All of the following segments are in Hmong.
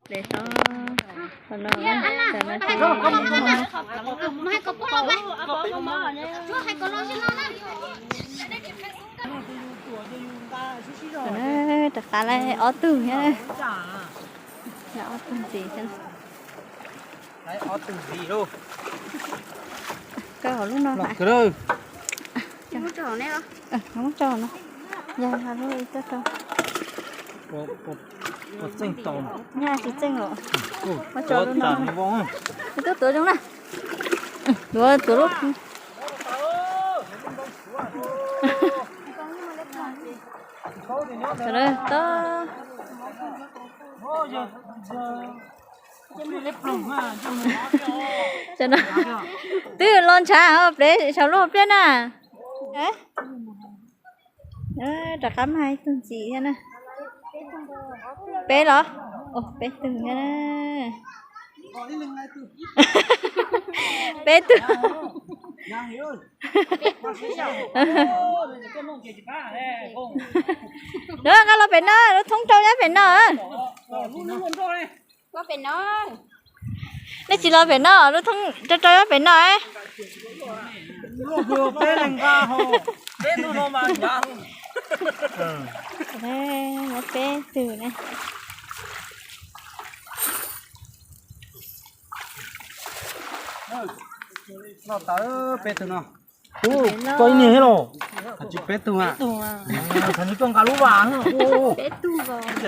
Li tau, qhov no, tam no ces rov qab lawm ob tug thiab, ob tug ntxiv thiab. Koj hauv lub no, muab tso no, yog lub coj rau. Nyaj tsis txeej los, muab tso lub no. Tub tuav zoo na, tuav tuav lub. Twb los ntshav, peb saum lub hauv pliaj na. Rov qab mag ib tug ntxiv thiab na. Peb los? Peb tug thiab na. Peb tug. Lub nqa los pem no, lub thoob rau nyob pem no. Nej tsis los pem no, lub thoob rau rau nyob pem no. Peb tug ne. Noj tau peb tug no. Koj ib niag thiab los? Tsis peb tug a. Thaum nws tuaj nqa lub vas,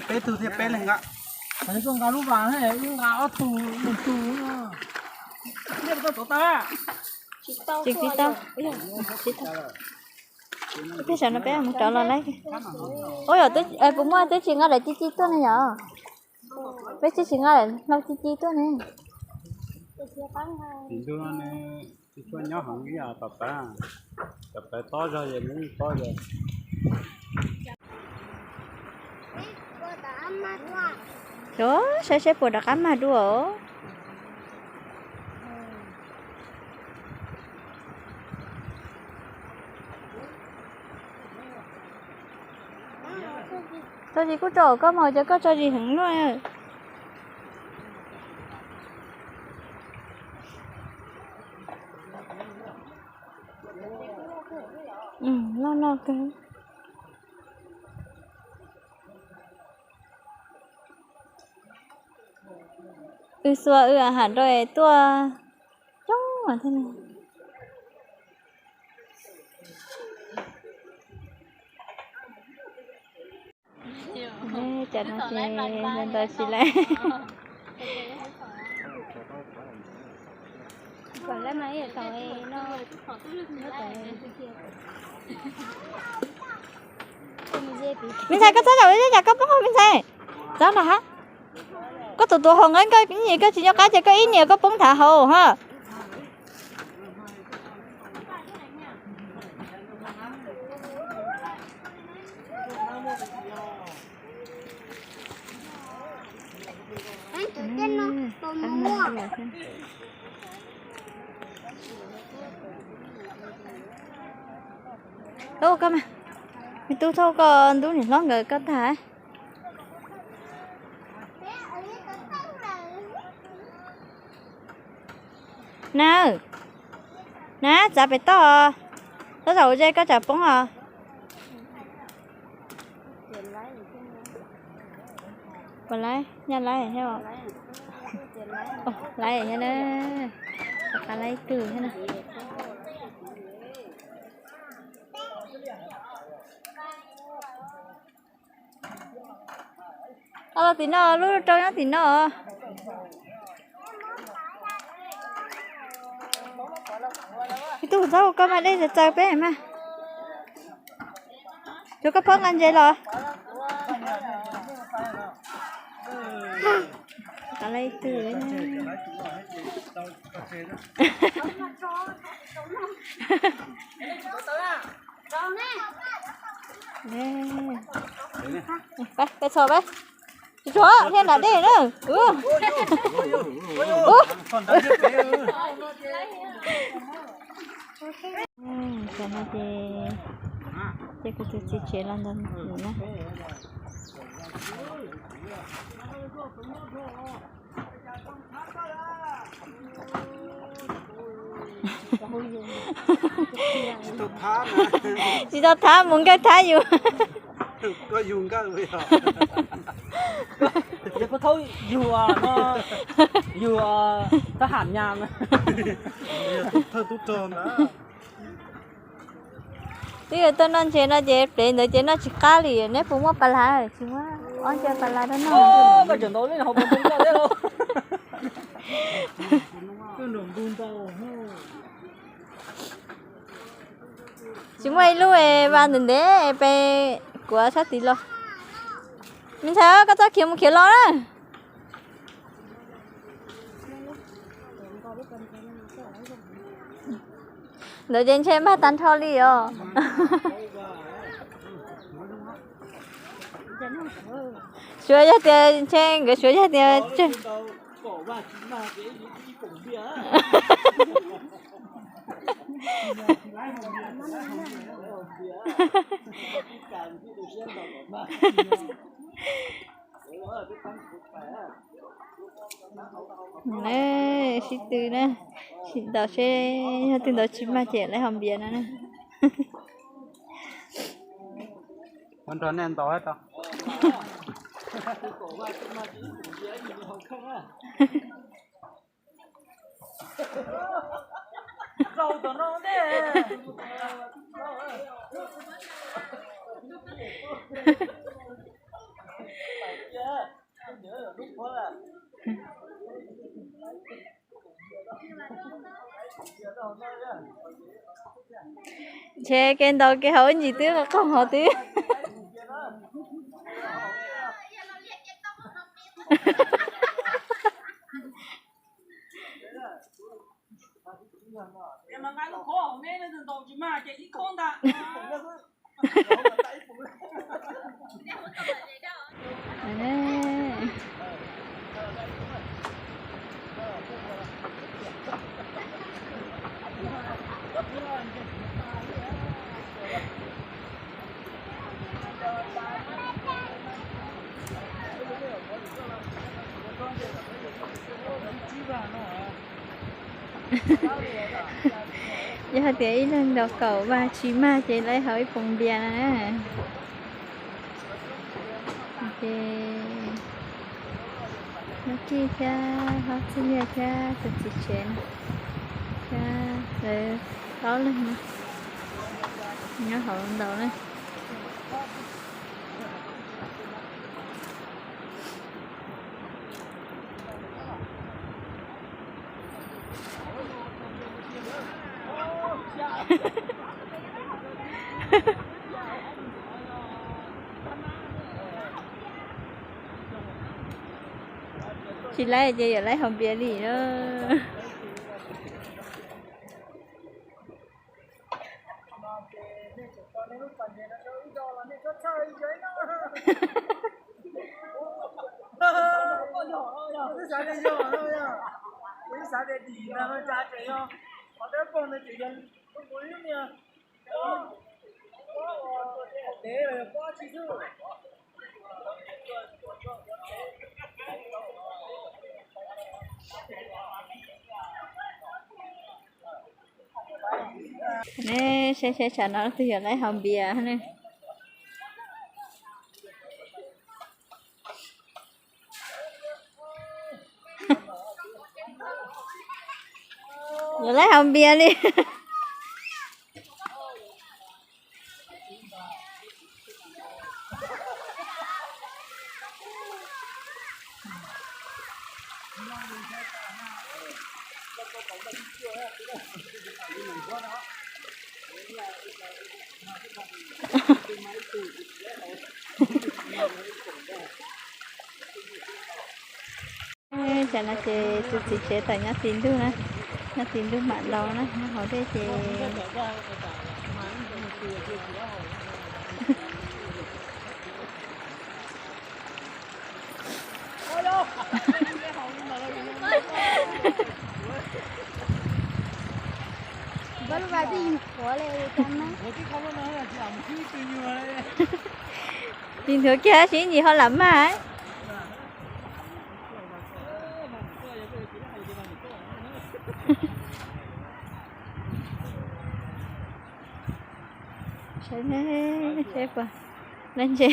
peb tug thiab peb leeg nqa. Thaum nws tuaj nqa lub vas, wb nqa ob tug, ib tug. Tsis tau. Peb saum no peb mus rov los lawm. Ua yog puas muaj twb tsis nqa daim ci ci tuaj ne yom? Peb twb tsis nqa daim hlau ci ci tuaj ne. Tsis ntuj no ne, tsis tshua nyob heev ib yam tom pawv, tom pawv tob zog ces nws tob zog. Saib seb puas rov qab mag dua os. Tso zis kuj tso, koj mas ces koj tso zis heev luaj. Loj loj kawg. Wb xuas wb ham nrau tuaj coob thiab. Cov no ces ntawd tsis lawm. Me ntxhais, koj txhob zaum zeb cas koj poob hauv me ntxhais. Txhob na ha. Koj tus tuav hau nqeeb koj ib niam koj tsis nyob qab ces koj ib niam koj poob thav hauv ha. Thauj koj mas. Me tub, thauj koj ntub niam hlob nkawd koj tag. Na, na, txav pem toj. Txhob zaum ze koj tsam poob os. Puas laib, nyaj laib thiab os. Laib thiab na. Rov qab laib ib tug thiab na. Los tim no, lub rau nyob tim no. Ib tug txhob hu koj mas, dej txaws txaws peb mas. Rau koj phob nqa ntses los. Qab laib twg. Peb txhos peb. Tsis tshua thiab nram dej na. Tam no ces, ces kuv tus txiv tsev los ntawm kuv na. Tsis tau thab, mus nkawj thab yus. Yus thab yus, thab ham nyas. Twb yog tuaj noj ntses no ces plev ntawd ces noj tsis qab li, neb puas muaj pas las? Tsis muaj, ob nce pas las rau noj. Tsis muaj ib lub es vas ntev ntev pes kuav sab tid los. Me ntxhais, koj txhob khiav mus khiav los na. Ntawd ces ntshe mag tag nrho li os. Suav yog tias ntshe nkawd suav yog tias tseg. Sib tw na, sib ntaus seb yog twg ntaus tsis mag ces lawv haus npias no na. Ua nrog nej ntaus tau. Ntshe kev ntaus kev haus ib ntsis twb qaug hauv twb. Yog hais tias ib leeg ntaus kaum vas tsis mag ces lawv haus ib poom npias na. Ces Nub Kij thiab Hlob Txwj Liag thiab tus txiv tsev no thiab lawv plaub leeg no nyob hauv ntaus na. Tsis laib ces yuav laib haus npias li na. Ne, saib saib tsam no leej twg yuav laib haus npias ne. Yuav laib haus npias li. Tam no ces tus txiv tsev tawm nyob tim ntug na, nyob tim ntug mam laus na, nyob hauv dej ces Tsis nthuav kiag tab sis ib ntsis ho lam mag. Saib, saib puas, lab ntse.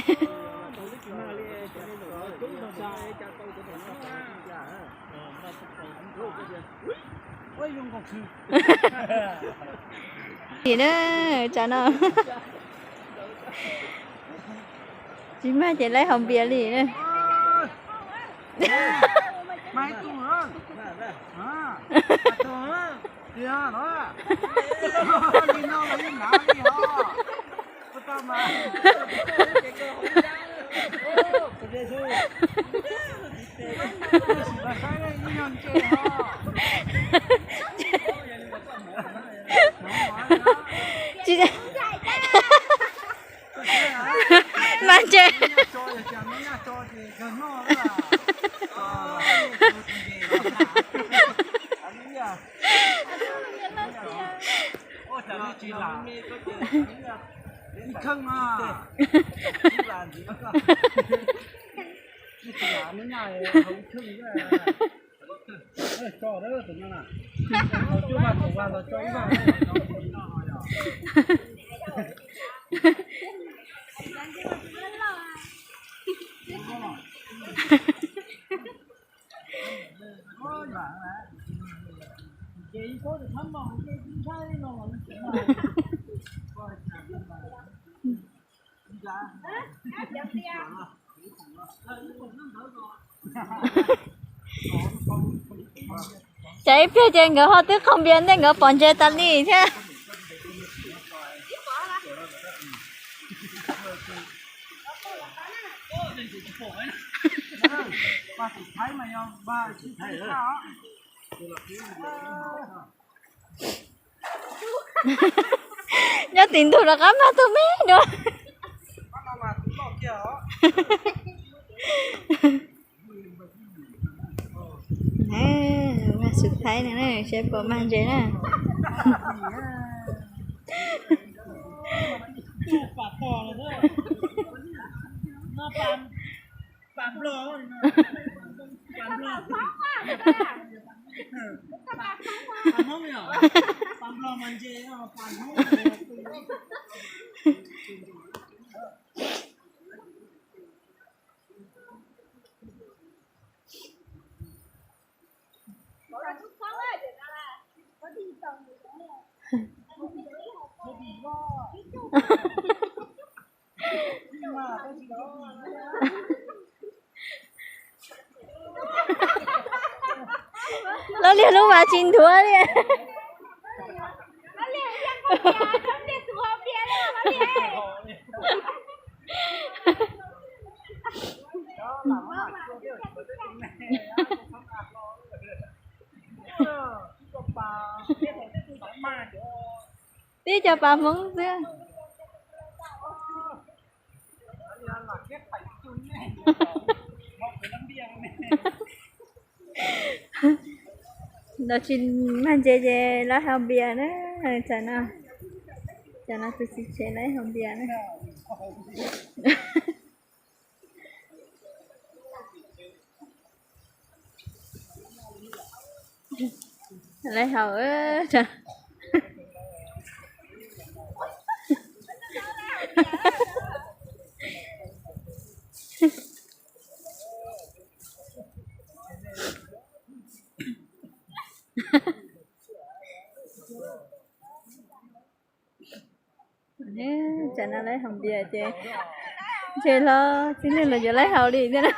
Tim na, tsam no tsis mag ces laib haus npias li na. Mas ntshe. Tsam ib pliag ces nkawd ho twb qaug npias ntej nkawd pom ntses tas li thiab. Nyob tim ntug rov qab mag tug me dua. Mag xus thaib no na, seb puas mag ntses na. Loj liag lub vas tsis nthuav li. Tib co pas Hmoob xwb. Los tsis mag ntses ces lawv haus npias na. Tsam no, tsam no tus txiv tsev lawv haus npias na. Lawv haus. Tsam no lawv haus npias ces ntshe hlob txiv neej los yuav lawv haus li thiab na.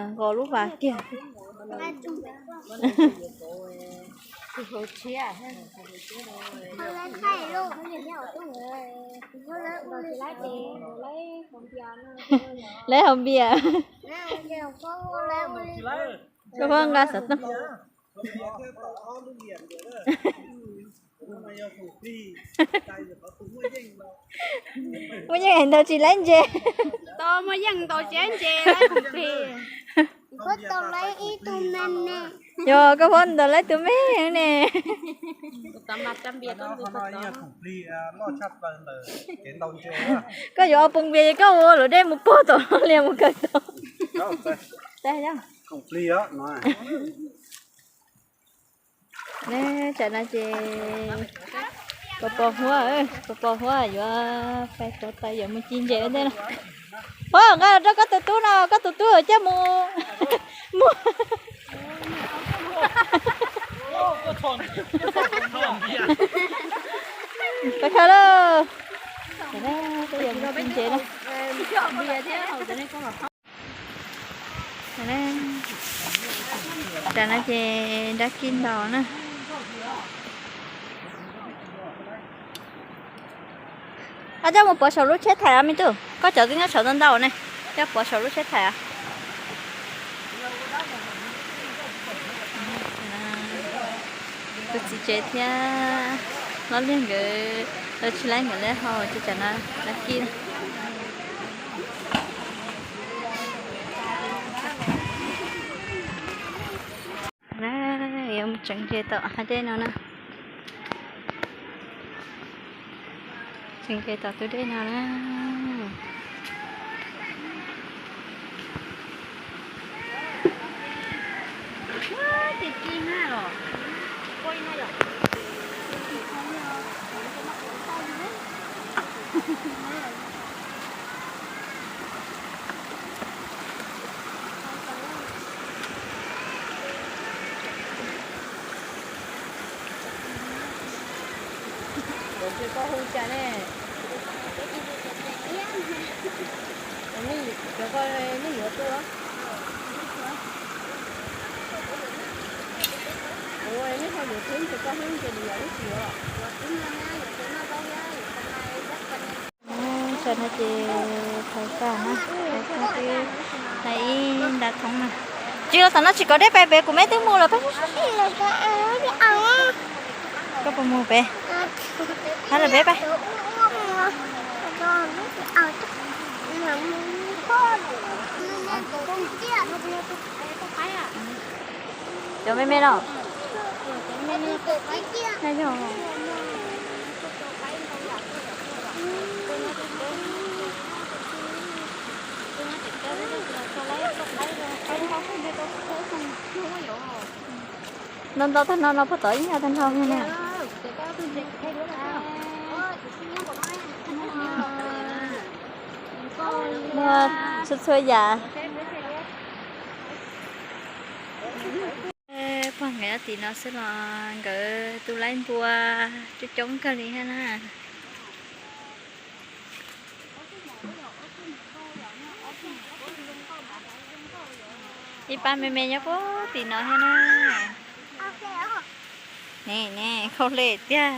Nqos lub vas kiag. Lawv haus npias. Tsuas phob nqa xov tooj. Muaj yeej es ntaus tsis laib ntses. Tau muaj yeej ntaus tsis laib ntses, laib khoom plig. Puab tau laib ib tug me ne. Yog koj puab ntaus laib tus me ne. Koj yuav ua pob npias es koj ua luam dej mus puag tom lias mus kawm tau. Tsam no ces koj pos huab, koj pos huab yuav pais rauv taws yuav mus ci ntses ua ntej no. Huab, nqa rau koj tus tub no, koj tus tub coj mus muag. Pais khaws lauj. Peb yuav mus ci ntses na. Tam no ces dab kib ntaus na. Koj coj mus pov saum lub tsheb thaiv os me tub, koj cov twb nyob saum ntau ntau ne, coj pov saum lub tsheb thaiv os. Tus txiv tsev thiab Lob Liag nkawd tsis laib nkawd lawv hau ces tsam no dab kib na. Yuav mus tseev ntses tom hav dej no na. Tseev ntses tom tus dej no na. Koj hu cas ne? Cov ko nej yuav tuaj. Ua nej ho yuav tub ces koj hlub ces nws yog lub tsis yuav. Tam no ces thaum kawg na, thaum kawg twb hais ib nta thoob na. Tsis los tom no tsis kom dej pais pem, kuv me twb mus lawm peb. Koj puas mus pem? Hab lawm peb pais. Cov me me no. Ntau ntau tag no no puag tod ib nyuag tag nrho na. Muaj txhua txhua yam. Pog nkawd nyob tim no xwb los nkawd tu laib npua coob coob kawg li thiab na. Ib pab me me nyob puag tim no thiab na. Ne ne, khau hle tiag.